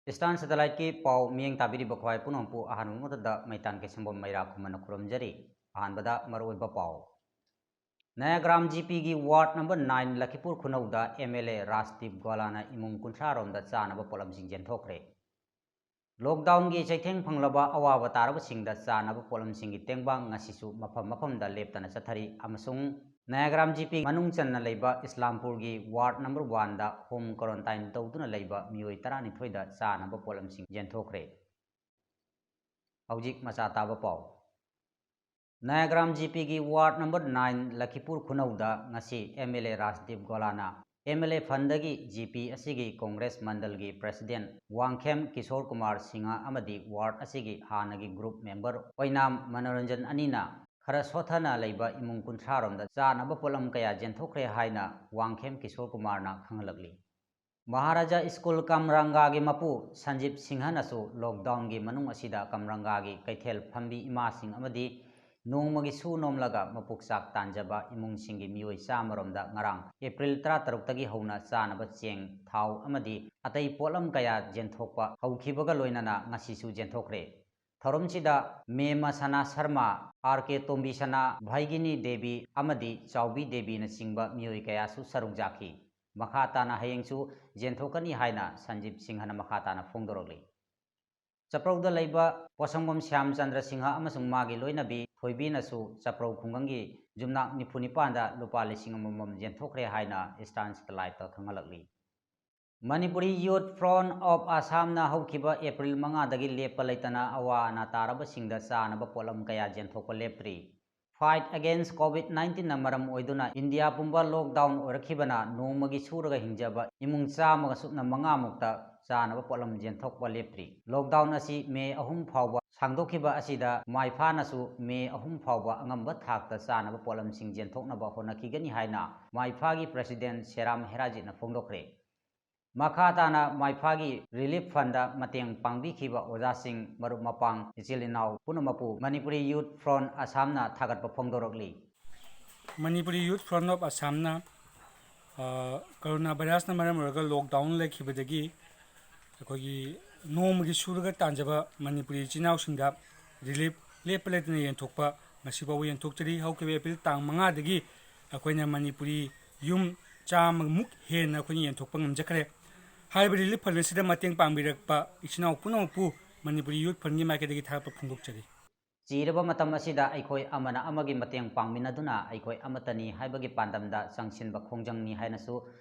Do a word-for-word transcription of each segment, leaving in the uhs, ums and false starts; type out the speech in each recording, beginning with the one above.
Eastern Satellite-ꯀꯤ ꯄꯥꯎ ꯃꯤꯠꯌꯦꯡ ꯇꯥꯕꯤꯔꯤꯕ ꯈ꯭ꯋꯥꯏ ꯄꯨꯝꯅꯃꯛꯄꯨ ꯑꯍꯥꯟꯕ ꯃꯛꯇꯗ ꯃꯩꯇꯥꯟ ꯀꯩꯁꯝꯕꯝ ꯃꯩꯔꯥ ꯈꯨꯃꯟꯅ ꯈꯨꯔꯨꯝꯖꯔꯤ꯫ ꯑꯍꯥꯟꯕꯗ ꯃꯔꯨꯑꯣꯏꯕ ꯄꯥꯎ꯫ ꯅꯌꯥꯒ꯭ꯔꯥꯝ ꯖꯤ ꯄꯤꯒꯤ ward number nine Lakhipur ꯈꯨꯅꯧꯗ M L A Rajdeep ꯒꯣꯂꯥꯅ ꯏꯃꯨꯡ ꯀꯨꯟꯊ꯭ꯔꯥ ꯔꯣꯝꯗ ꯆꯥꯅꯕ ꯄꯣꯠꯂꯝꯁꯤꯡ ꯌꯦꯟꯊꯣꯛꯈ꯭ꯔꯦ꯫ Lockdown-ꯒꯤ ꯆꯩꯊꯦꯡ ꯐꯪꯂꯕ ꯑꯋꯥꯕ ꯇꯥꯔꯕꯁꯤꯡꯗ ꯆꯥꯅꯕ ꯄꯣꯠꯂꯝꯁꯤꯡꯒꯤ ꯇꯦꯡꯕꯥꯡ ꯉꯁꯤꯁꯨ ꯃꯐꯝ ꯃꯐꯝꯗ ꯂꯦꯞꯇꯅ ꯆꯠꯊꯔꯤ ꯑꯃꯁꯨꯡ ꯅꯌꯥꯒ꯭ꯔꯥꯝ ꯖꯤ ꯄꯤ ꯃꯅꯨꯡ ꯆꯟꯅ ꯂꯩꯕ ꯏꯁꯂꯥꯝꯄꯨꯔꯒꯤ ward number one-ꯗ home quarantine ꯇꯧꯗꯨꯅ ꯂꯩꯕ ꯃꯤꯑꯣꯏ ꯇꯔꯥꯅꯤꯊꯣꯏꯗ ꯆꯥꯅꯕ ꯄꯣꯠꯂꯝꯁꯤꯡ ꯌꯦꯟꯊꯣꯛꯈ꯭ꯔꯦ꯫ ꯍꯧꯖꯤꯛ ꯃꯆꯥ ꯇꯥꯕ ꯄꯥꯎ꯫ ꯅꯌꯥꯒ꯭ꯔꯥꯝ ꯖꯤ ꯄꯤꯒꯤ ward number nine ꯂꯈꯤꯄꯨꯔ ꯈꯨꯅꯧꯗ ꯉꯁꯤ M L A ꯔꯥꯖꯗꯤꯞ ꯒꯣꯂꯥꯅ M L A fund-ꯗꯒꯤ ꯖꯤ ꯄꯤ ꯑꯁꯤꯒꯤ ꯀꯣꯡꯒ꯭ꯔꯦꯁ ꯃꯟꯗꯜꯒꯤ president ꯋꯥꯡꯈꯦꯝ ꯀꯤꯁꯣꯔ ꯀꯨꯃꯥꯔ ꯁꯤꯡꯍ ꯑꯃꯗꯤ ward ꯑꯁꯤꯒꯤ ꯍꯥꯟꯅꯒꯤ group member ꯑꯣꯏꯅꯥꯝ ꯃꯅꯣꯔꯟꯖꯟ ꯑꯅꯤꯅ ꯈꯔ ꯁꯣꯠꯊꯅ ꯂꯩꯕ ꯏꯃꯨꯡ ꯀꯨꯟꯊ꯭ꯔꯥ ꯔꯣꯝꯗ ꯆꯥꯅꯕ ꯄꯣꯠꯂꯝ ꯀꯌꯥ ꯌꯦꯟꯊꯣꯛꯈ꯭ꯔꯦ ꯍꯥꯏꯅ ꯋꯥꯡꯈꯦꯝ ꯀꯤꯁꯣꯔ ꯀꯨꯃꯥꯔꯅ ꯈꯪꯍꯜꯂꯛꯂꯤ꯫ ꯃꯍꯥꯔꯥꯖꯥ ꯁ꯭ꯀꯨꯜ ꯀꯝꯔꯪꯒꯥꯒꯤ ꯃꯄꯨ ꯁꯟꯖꯤꯞ ꯁꯤꯡꯍꯅꯁꯨ lockdown-ꯒꯤ ꯃꯅꯨꯡ ꯑꯁꯤꯗ ꯀꯝꯔꯪꯒꯥꯒꯤ ꯀꯩꯊꯦꯜ ꯐꯝꯕꯤ ꯏꯃꯥꯁꯤꯡ ꯑꯃꯗꯤ ꯅꯣꯡꯃꯒꯤ ꯁꯨ ꯅꯣꯝꯂꯒ ꯃꯄꯣꯛꯆꯥꯛ ꯇꯥꯟꯖꯕ ꯏꯃꯨꯡꯁꯤꯡꯒꯤ ꯃꯤꯑꯣꯏ ꯆꯥꯝꯃ ꯔꯣꯝꯗ ꯉꯔꯥꯡ April ꯇꯔꯥꯇꯔꯨꯛꯇꯒꯤ ꯍꯧꯅ ꯆꯥꯅꯕ ꯆꯦꯡ, ꯊꯥꯎ ꯑꯃꯗꯤ ꯑꯇꯩ ꯄꯣꯠꯂꯝ ꯀꯌꯥ ꯌꯦꯟꯊꯣꯛꯄ ꯍꯧꯈꯤꯕꯒ ꯂꯣꯏꯅꯅ ꯉꯁꯤꯁꯨ ꯌꯦꯟꯊꯣꯛꯈ꯭ꯔꯦ꯫ ꯊꯧꯔꯝꯁꯤꯗ ꯃꯦꯝ ꯃꯁꯥꯅꯥ ꯁꯔꯃ, ꯑꯥꯔ ꯀꯦ ꯇꯣꯝꯕꯤꯁꯅꯥ, ꯚꯥꯏꯒꯤꯅꯤ ꯗꯦꯕꯤ ꯑꯃꯗꯤ ꯆꯥꯎꯕꯤ ꯗꯦꯕꯤꯅꯆꯤꯡꯕ ꯃꯤꯑꯣꯏ ꯀꯌꯥꯁꯨ ꯁꯔꯨꯛ ꯌꯥꯈꯤ꯫ ꯃꯈꯥ ꯇꯥꯅ ꯍꯌꯦꯡꯁꯨ ꯌꯦꯟꯊꯣꯛꯀꯅꯤ ꯍꯥꯏꯅ ꯁꯟꯖꯤꯞ ꯁꯤꯡꯍꯅ ꯃꯈꯥ ꯇꯥꯅ ꯐꯣꯡꯗꯣꯔꯛꯂꯤ꯫ ꯆꯄ꯭ꯔꯧꯗ ꯂꯩꯕ ꯄꯣꯁꯪꯕꯝ ꯁ꯭ꯌꯥꯝꯆꯟꯗ꯭ꯔ ꯁꯤꯡꯍ ꯑꯃꯁꯨꯡ ꯃꯥꯒꯤ ꯂꯣꯏꯅꯕꯤ ꯊꯣꯏꯕꯤꯅꯁꯨ ꯆꯄ꯭ꯔꯧ ꯈꯨꯡꯒꯪꯒꯤ ꯌꯨꯝꯅꯥꯛ ꯅꯤꯐꯨ ꯅꯤꯄꯥꯟꯗ ꯂꯨꯄꯥ ꯂꯤꯁꯤꯡ ꯑꯃꯃꯝ ꯌꯦꯟꯊꯣꯛꯈ꯭ꯔꯦ ꯍꯥꯏꯅ Eastern Satellite-ꯇ ꯈꯪꯍꯜꯂꯛꯂꯤ꯫ Manipuri Youth Front of Assam-ꯅ ꯍꯧꯈꯤꯕ April ꯃꯉꯥꯗꯒꯤ ꯂꯦꯞꯄ ꯂꯩꯇꯅ ꯑꯋꯥ ꯑꯅꯥ ꯇꯥꯔꯕꯁꯤꯡꯗ ꯆꯥꯅꯕ ꯄꯣꯠꯂꯝ ꯀꯌꯥ ꯌꯦꯟꯊꯣꯛꯄ ꯂꯦꯞꯇ꯭ꯔꯤ꯫ Fight against COVID nineteen-ꯅ ꯃꯔꯝ ꯑꯣꯏꯗꯨꯅ ꯏꯟꯗꯤꯌꯥ ꯄꯨꯝꯕ lockdown ꯑꯣꯏꯔꯛꯈꯤꯕꯅ ꯅꯣꯡꯃꯒꯤ ꯁꯨꯔꯒ ꯍꯤꯡꯖꯕ ꯏꯃꯨꯡ ꯆꯥꯝꯃꯒ ꯁꯨꯞꯅ ꯃꯉꯥ ꯃꯨꯛꯇ ꯆꯥꯅꯕ ꯄꯣꯠꯂꯝ ꯌꯦꯟꯊꯣꯛꯄ ꯂꯦꯞꯇ꯭ꯔꯤ꯫ Lockdown ꯑꯁꯤ ꯃꯦ ꯑꯍꯨꯝ ꯐꯥꯎꯕ ꯁꯥꯡꯗꯣꯛꯈꯤꯕ ꯑꯁꯤꯗ ꯃꯥꯏꯐꯥꯅꯁꯨ ꯃꯦ ꯑꯍꯨꯝ ꯐꯥꯎꯕ ꯑꯉꯝꯕ ꯊꯥꯛꯇ ꯆꯥꯅꯕ ꯄꯣꯠꯂꯝꯁꯤꯡ ꯌꯦꯟꯊꯣꯛꯅꯕ ꯍꯣꯠꯅꯈꯤꯒꯅꯤ ꯍꯥꯏꯅ ꯃꯥꯏꯐꯥꯒꯤ president ꯁꯦꯔꯥꯝ ꯍꯦꯔꯥꯖꯤꯠꯅ ꯐꯣꯡꯗꯣꯛꯈ꯭ꯔꯦ꯫ ꯃꯈꯥ ꯇꯥꯅ ꯃꯥꯏꯐꯥꯒꯤ relief fund-ꯗ ꯃꯇꯦꯡ ꯄꯥꯡꯕꯤꯈꯤꯕ ꯑꯣꯖꯥꯁꯤꯡ, ꯃꯔꯨꯞ ꯃꯄꯥꯡ, ꯏꯆꯤꯜ ꯏꯅꯥꯎ ꯄꯨꯝꯅꯃꯛꯄꯨ Manipuri Youth Front Assam-ꯅ ꯊꯥꯒꯠꯄ ꯐꯣꯡꯗꯣꯔꯛꯂꯤ꯫ Manipuri Youth Front of Assam-ꯅ, ꯑ, corona virus-ꯅ ꯃꯔꯝ ꯑꯣꯏꯔꯒ lockdown ꯂꯩꯈꯤꯕꯗꯒꯤ ꯑꯩꯈꯣꯏꯒꯤ ꯅꯣꯡꯃꯒꯤ ꯁꯨꯔꯒ ꯇꯥꯟꯖꯕ ꯃꯅꯤꯄꯨꯔꯤ ꯏꯆꯤꯟ ꯏꯅꯥꯎꯁꯤꯡꯗ ꯔꯤꯂꯤꯐ ꯂꯦꯞꯄ ꯂꯩꯇꯅ ꯌꯦꯟꯊꯣꯛꯄ ꯉꯁꯤ ꯐꯥꯎꯕ ꯌꯦꯟꯊꯣꯛꯆꯔꯤ꯫ ꯍꯧꯈꯤꯕ ꯑꯦꯄ꯭ꯔꯤꯜ ꯇꯥꯡ ꯃꯉꯥꯗꯒꯤ ꯑꯩꯈꯣꯏꯅ ꯃꯅꯤꯄꯨꯔꯤ ꯌꯨꯝ ꯆꯥꯝꯃꯃꯨꯛ ꯍꯦꯟꯅ ꯑꯩꯈꯣꯏꯅ ꯌꯦꯟꯊꯣꯛꯄ ꯉꯝꯖꯈ꯭ꯔꯦ꯫ ꯍꯥꯏꯔꯤꯕ ꯔꯤꯂꯤꯐ ꯐꯟ ꯑꯁꯤꯗ ꯃꯇꯦꯡ ꯄꯥꯡꯕꯤꯔꯛꯄ ꯏꯆꯤꯟ ꯏꯅꯥꯎ ꯄꯨꯝꯅꯃꯛꯄꯨ ꯃꯅꯤꯄꯨꯔꯤ ꯌꯨꯠ ꯐꯟꯒꯤ ꯃꯥꯏꯀꯩꯗꯒꯤ ꯊꯥꯒꯠꯄ ꯐꯣꯡꯗꯣꯛꯆꯔꯤ꯫ ꯆꯤꯔꯕ ꯃꯇꯝ ꯑꯁꯤꯗ ꯑꯩꯈꯣꯏ ꯑꯃꯅ ꯑꯃꯒꯤ ꯃꯇꯦꯡ ꯄꯥꯡꯃꯤꯟꯅꯗꯨꯅ ꯑꯩꯈꯣꯏ ꯑꯃꯠꯇꯅꯤ ꯍꯥꯏꯕꯒꯤ ꯄꯥꯟꯗꯝꯗ ꯆꯪꯁꯤꯟꯕ ꯈꯣꯡꯖꯪꯅꯤ ꯍꯥꯏꯅꯁꯨ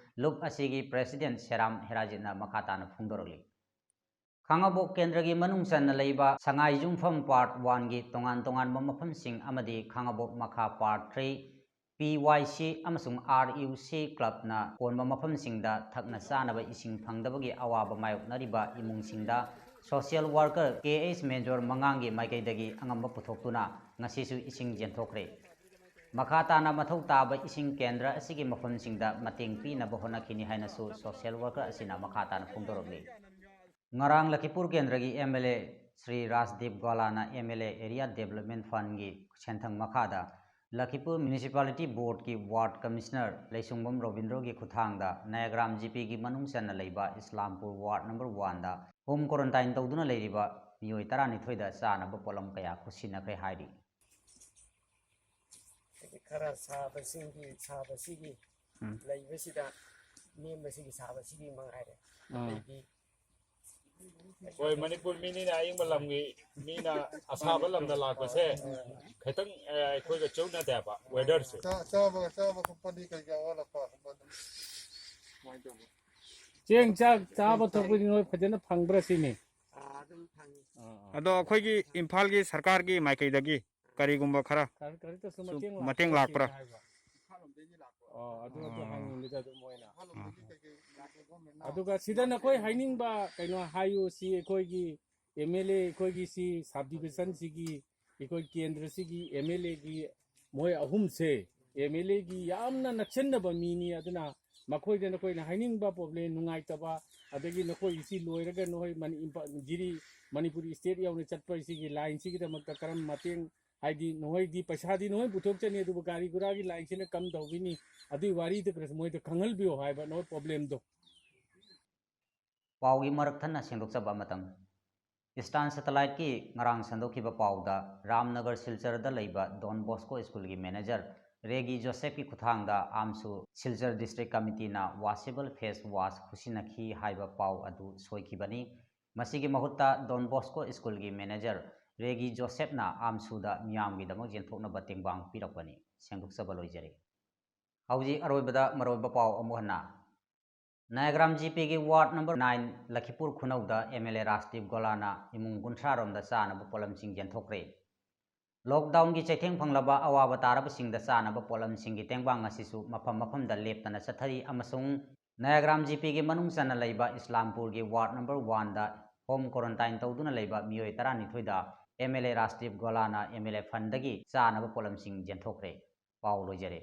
ꯂꯨꯞ ꯑꯁꯤꯒꯤ ꯄ꯭ꯔꯦꯁꯤꯗꯦꯟꯠ ꯁꯦꯔꯥꯝ ꯍꯦꯔꯥꯖꯤꯠꯅ ꯃꯈꯥ ꯇꯥꯅ ꯐꯣꯡꯗꯣꯔꯛꯂꯤ꯫ ꯈꯥꯉꯕꯣꯛ ꯀꯦꯟꯗ꯭ꯔꯒꯤ ꯃꯅꯨꯡ ꯆꯟꯅ ꯂꯩꯕ ꯁꯉꯥꯏ ꯌꯨꯝꯐꯝ ꯄꯥꯔꯠ ꯋꯥꯟꯒꯤ ꯇꯣꯉꯥꯟ ꯇꯣꯉꯥꯟꯕ ꯃꯐꯝꯁꯤꯡ ꯑꯃꯗꯤ ꯈꯥꯉꯕꯣꯛ ꯃꯈꯥ ꯄꯥꯔꯠ ꯊ꯭ꯔꯤ, ꯄꯤ ꯋꯥꯏ ꯁꯤ ꯑꯃꯁꯨꯡ ꯑꯥꯔ ꯌꯨ ꯁꯤ ꯀ꯭ꯂꯕꯅ ꯀꯣꯟꯕ ꯃꯐꯝꯁꯤꯡꯗ ꯊꯛꯅ ꯆꯥꯅꯕ ꯏꯁꯤꯡ ꯐꯪꯗꯕꯒꯤ ꯑꯋꯥꯕ ꯃꯥꯌꯣꯛꯅꯔꯤꯕ ꯏꯃꯨꯡꯁꯤꯡꯗ ꯁꯣꯁꯤꯌꯦꯜ ꯋꯥꯔꯀꯔ ꯀꯦ ꯑꯩꯆ ꯃꯦꯖꯣꯔ ꯃꯉꯥꯡꯒꯤ ꯃꯥꯏꯀꯩꯗꯒꯤ ꯑꯉꯝꯕ ꯄꯨꯊꯣꯛꯇꯨꯅ ꯉꯁꯤꯁꯨ ꯏꯁꯤꯡ ꯌꯦꯟꯊꯣꯛꯈ꯭ꯔꯦ꯫ ꯃꯈꯥ ꯇꯥꯅ ꯃꯊꯧ ꯇꯥꯕ ꯏꯁꯤꯡ ꯀꯦꯟꯗ꯭ꯔ ꯑꯁꯤꯒꯤ ꯃꯐꯝꯁꯤꯡꯗ ꯃꯇꯦꯡ ꯄꯤꯅꯕ ꯍꯣꯠꯅꯈꯤꯅꯤ ꯍꯥꯏꯅꯁꯨ ꯁꯣꯁꯤꯌꯦꯜ ꯋꯥꯔꯀꯔ ꯑꯁꯤꯅ ꯃꯈꯥ ꯇꯥꯅ ꯐꯣꯡꯗꯣꯔꯛꯂꯤ꯫ ꯉꯔꯥꯡ ꯂꯈꯤꯄꯨꯔ ꯀꯦꯟꯗ꯭ꯔꯒꯤ M L A Sri Rajdeep ꯒ꯭ꯋꯥꯂꯥꯅ M L A area development ꯐꯟꯒꯤ ꯁꯦꯟꯊꯪ ꯃꯈꯥꯗ ꯂꯈꯤꯄꯨꯔ ꯃ꯭ꯌꯨꯅꯤꯁꯤꯄꯥꯂꯤꯇꯤ ꯕꯣꯔꯗꯀꯤ ꯋꯥꯔꯗ ꯀꯃꯤꯁꯅꯔ ꯂꯩꯁꯨꯡꯕꯝ ꯔꯣꯕꯤꯟꯗ꯭ꯔꯣꯒꯤ ꯈꯨꯠꯊꯥꯡꯗ ꯅꯌꯥꯒ꯭ꯔꯥꯝ ꯖꯤ ꯄꯤꯒꯤ ꯃꯅꯨꯡ ꯆꯟꯅ ꯂꯩꯕ ꯏꯁꯂꯥꯝꯄꯨꯔ ꯋꯥꯔꯗ ꯅꯝꯕꯔ ꯋꯥꯟꯗ ꯍꯣꯝ ꯀ꯭ꯋꯥꯔꯟꯇꯥꯏꯟ ꯇꯧꯗꯨꯅ ꯂꯩꯔꯤꯕ ꯃꯤꯑꯣꯏ ꯇꯔꯥꯅꯤꯊꯣꯏꯗ ꯆꯥꯅꯕ ꯄꯣꯠꯂꯝ ꯀꯌꯥ ꯈꯨꯠꯁꯤꯟꯅꯈ꯭ꯔꯦ ꯍꯥꯏꯔꯤ꯫ ꯍꯥꯏꯗꯤ ꯈꯔ ꯁꯥꯕꯁꯤꯡꯒꯤ ꯁꯥꯕꯁꯤꯒꯤ ꯎꯝ꯫ ꯂꯩꯕꯁꯤꯗ ꯅꯦꯝꯕꯁꯤꯒꯤ ꯁꯥꯕꯁꯤꯒꯤ ꯃꯉꯥꯏꯔꯦ꯫ ꯑꯥ꯫ ꯑꯇꯩꯗꯤ ꯍꯣꯏ, ꯃꯅꯤꯄꯨꯔ ꯃꯤꯅꯤꯅ ꯑꯏꯪꯕ ꯂꯝꯒꯤ ꯃꯤꯅ ꯑꯁꯥꯕ ꯂꯝꯗ ꯂꯥꯛꯄꯁꯦ ꯈꯤꯇꯪ, ꯑ, ꯑꯩꯈꯣꯏꯒ ꯆꯨꯅꯗꯦꯕ ꯋꯦꯗꯔꯁꯦ꯫ ꯆꯥ- ꯆꯥꯕ ꯆꯥꯕ ꯊꯛꯄꯗꯤ ꯀꯩ ꯀꯩ ꯑꯋꯥꯠ ꯑꯄꯥ ꯑꯗꯨꯝ ꯑꯗꯨꯝ ꯀꯃꯥꯏꯅ ꯇꯧꯕ? ꯆꯦꯡ ꯆꯥꯛ ꯆꯥꯕ ꯊꯛꯄꯗꯤ ꯅꯣꯏ ꯐꯖꯅ ꯐꯪꯕ꯭ꯔꯥ ꯁꯤꯅꯤ? ꯑꯥ, ꯑꯗꯨꯝ ꯐꯪꯉꯤ꯫ ꯑꯗꯣ ꯑꯩꯈꯣꯏꯒꯤ ꯏꯝꯐꯥꯜꯒꯤ ꯁꯔꯀꯥꯔꯒꯤ ꯃꯥꯏꯀꯩꯗꯒꯤ ꯀꯔꯤꯒꯨꯝꯕ ꯈꯔ ꯈꯔ ꯈꯔꯇꯁꯨ ꯁꯨꯝ ꯃꯇꯦꯡ ꯃꯇꯦꯡ ꯂꯥꯛꯄ꯭ꯔꯥ ꯂꯥꯛꯄ꯭ꯔꯥ? ꯁꯤꯅꯤ ꯍꯥꯏꯕ꯫ ꯑꯣ, ꯑꯗꯨ ꯑꯗꯨ ꯑꯥ꯫ ꯍꯪꯉꯤꯅꯤꯗ ꯑꯗꯨꯝ ꯃꯣꯏꯅ꯫ ꯏꯝꯐꯥꯜ ꯂꯣꯝꯗꯒꯤ ꯀꯩꯀꯩ ꯂꯥꯛꯄ ꯒꯣꯔꯃꯦꯟꯅ ꯑꯗꯨꯒ ꯁꯤꯗ ꯅꯈꯣꯏ ꯍꯥꯏꯅꯤꯡꯕ ꯀꯩꯅꯣ ꯍꯥꯏꯌꯨ, ꯁꯤ ꯑꯩꯈꯣꯏꯒꯤ ꯑꯦꯝ ꯑꯦꯜ ꯑꯦ, ꯑꯩꯈꯣꯏꯒꯤ ꯁꯤ ꯁꯕ ꯗꯤꯕꯤꯖꯟꯁꯤꯒꯤ, ꯑꯩꯈꯣꯏ ꯀꯦꯟꯗ꯭ꯔꯁꯤꯒꯤ ꯑꯦꯝ ꯑꯦꯜ ꯑꯦꯒꯤ, ꯃꯣꯏ ꯑꯍꯨꯝꯁꯦ ꯑꯦꯝ ꯑꯦꯜ ꯑꯦꯒꯤ ꯌꯥꯝꯅ ꯅꯛꯁꯤꯟꯅꯕ ꯃꯤꯅꯤ꯫ ꯑꯗꯨꯅ ꯃꯈꯣꯏꯗ ꯅꯈꯣꯏꯅ ꯍꯥꯏꯅꯤꯡꯕ ꯄ꯭ꯔꯣꯕ꯭ꯂꯦꯝ, ꯅꯨꯡꯉꯥꯏꯇꯕ, ꯑꯗꯒꯤ ꯅꯈꯣꯏ ꯁꯤ ꯂꯣꯏꯔꯒ ꯅꯈꯣꯏ ꯃꯅꯤ-, ꯏꯝꯐꯥꯜ, ꯖꯤꯔꯤ, ꯃꯅꯤꯄꯨꯔ ꯏꯁꯇꯦꯠ ꯌꯧꯅ ꯆꯠꯄ ꯁꯤꯒꯤ ꯂꯥꯏꯟꯁꯤꯒꯤꯗꯃꯛꯇ ꯀꯔꯝ ꯃꯇꯦꯡ, ꯍꯥꯏꯗꯤ ꯅꯈꯣꯏꯗꯤ ꯄꯩꯁꯥꯗꯤ ꯅꯈꯣꯏ ꯄꯨꯊꯣꯛꯆꯅꯤ, ꯑꯗꯨꯕꯨ ꯒꯥꯔꯤ ꯒꯨꯔꯥꯒꯤ ꯂꯥꯏꯟꯁꯤꯅ ꯀꯝꯗꯧꯕꯤꯅꯤ, ꯑꯗꯨꯒꯤ ꯋꯥꯔꯤꯗꯨ ꯈꯔꯁꯨ ꯃꯣꯏꯗ ꯈꯪꯍꯜꯕꯤꯌꯣ ꯍꯥꯏꯕ ꯅꯈꯣꯏ ꯄ꯭ꯔꯣꯕ꯭ꯂꯦꯝꯗꯣ꯫ ꯄꯥꯎꯒꯤ ꯃꯔꯛ ꯊꯠꯅ ꯁꯦꯡꯗꯣꯛꯆꯕ ꯑꯃꯇꯪ꯫ ꯏꯁꯇꯥꯔꯟ ꯁꯦꯇꯦꯂꯥꯏꯠꯀꯤ ꯉꯔꯥꯡ ꯁꯟꯗꯣꯛꯈꯤꯕ ꯄꯥꯎꯗ ꯔꯥꯝꯅꯒꯔ ꯁꯤꯜꯆꯔꯗ ꯂꯩꯕ ꯗꯣꯟ ꯕꯣꯁꯀꯣ ꯁ꯭ꯀꯨꯜꯒꯤ ꯃꯦꯅꯦꯖꯔ ꯔꯦꯒꯤ ꯖꯣꯁꯦꯐꯀꯤ ꯈꯨꯠꯊꯥꯡꯗ ꯑꯥꯝꯁꯨ ꯁꯤꯜꯆꯔ ꯗꯤꯁꯇ꯭ꯔꯤꯛ ꯀꯃꯤꯇꯤꯅ washable face wash ꯈꯨꯠꯁꯤꯟꯅꯈꯤ ꯍꯥꯏꯕ ꯄꯥꯎ ꯑꯗꯨ ꯁꯣꯏꯈꯤꯕꯅꯤ꯫ ꯃꯁꯤꯒꯤ ꯃꯍꯨꯠꯇ ꯗꯣꯟ ꯕꯣꯁꯀꯣ ꯁ꯭ꯀꯨꯜꯒꯤ ꯃꯦꯅꯦꯖꯔ ꯔꯦꯒꯤ ꯖꯣꯁꯦꯐꯅ ꯑꯥꯝꯁꯨꯗ ꯃꯤꯌꯥꯝꯒꯤꯗꯃꯛ ꯌꯦꯟꯊꯣꯛꯅꯕ ꯇꯦꯡꯕꯥꯡ ꯄꯤꯔꯛꯄꯅꯤ꯫ ꯁꯦꯡꯗꯣꯛꯆꯕ ꯂꯣꯏꯖꯔꯦ꯫ ꯍꯧꯖꯤꯛ ꯑꯔꯣꯏꯕꯗ ꯃꯔꯨꯑꯣꯏꯕ ꯄꯥꯎ ꯑꯃꯨꯛ ꯍꯟꯅ꯫ ꯅꯌꯥꯒ꯭ꯔꯥꯝ ꯖꯤꯄꯤꯒꯤ ꯋꯥꯔꯗ ꯅꯝꯕꯔ ꯅꯥꯏꯟ ꯂꯈꯤꯄꯨꯔ ꯈꯨꯅꯧꯗ ꯑꯦꯝ ꯑꯦꯜ ꯑꯦ ꯔꯥꯖꯗꯤꯞ ꯒꯣꯂꯥꯅ ꯏꯃꯨꯡ ꯀꯨꯟꯊ꯭ꯔꯥ ꯔꯣꯝꯗ ꯆꯥꯅꯕ ꯄꯣꯠꯂꯝꯁꯤꯡ ꯌꯦꯟꯊꯣꯛꯈ꯭ꯔꯦ꯫ ꯂꯣꯛꯗꯥꯎꯟꯒꯤ ꯆꯩꯊꯦꯡ ꯐꯪꯂꯕ ꯑꯋꯥꯕ ꯇꯥꯔꯕꯁꯤꯡꯗ ꯆꯥꯅꯕ ꯄꯣꯠꯂꯝꯁꯤꯡꯒꯤ ꯇꯦꯡꯕꯥꯡ ꯑꯁꯤꯁꯨ ꯃꯐꯝ ꯃꯐꯝꯗ ꯂꯦꯞꯇꯅ ꯆꯠꯊꯔꯤ ꯑꯃꯁꯨꯡ ꯅꯌꯥꯒ꯭ꯔꯥꯝ ꯖꯤꯄꯤꯒꯤ ꯃꯅꯨꯡ ꯆꯟꯅ ꯂꯩꯕ ꯏꯁꯂꯥꯝꯄꯨꯔꯒꯤ ꯋꯥꯔꯗ ꯅꯝꯕꯔ ꯋꯥꯟꯗ ꯍꯣꯝ ꯀ꯭ꯋꯥꯔꯟꯇꯥꯏꯟ ꯇꯧꯗꯨꯅ ꯂꯩꯕ ꯃꯤꯑꯣꯏ ꯇꯔꯥꯅꯤꯊꯣꯏꯗ ꯑꯦꯝ ꯑꯦꯜ ꯑꯦ ꯔꯥꯖꯗꯤꯞ ꯒꯣꯂꯥꯅ ꯑꯦꯝ ꯑꯦꯜ ꯑꯦ ꯐꯟꯗꯒꯤ ꯆꯥꯅꯕ ꯄꯣꯠꯂꯝꯁꯤꯡ ꯌꯦꯟꯊꯣꯛꯈ꯭ꯔꯦ꯫ ꯄꯥꯎ ꯂꯣꯏꯖꯔꯦ꯫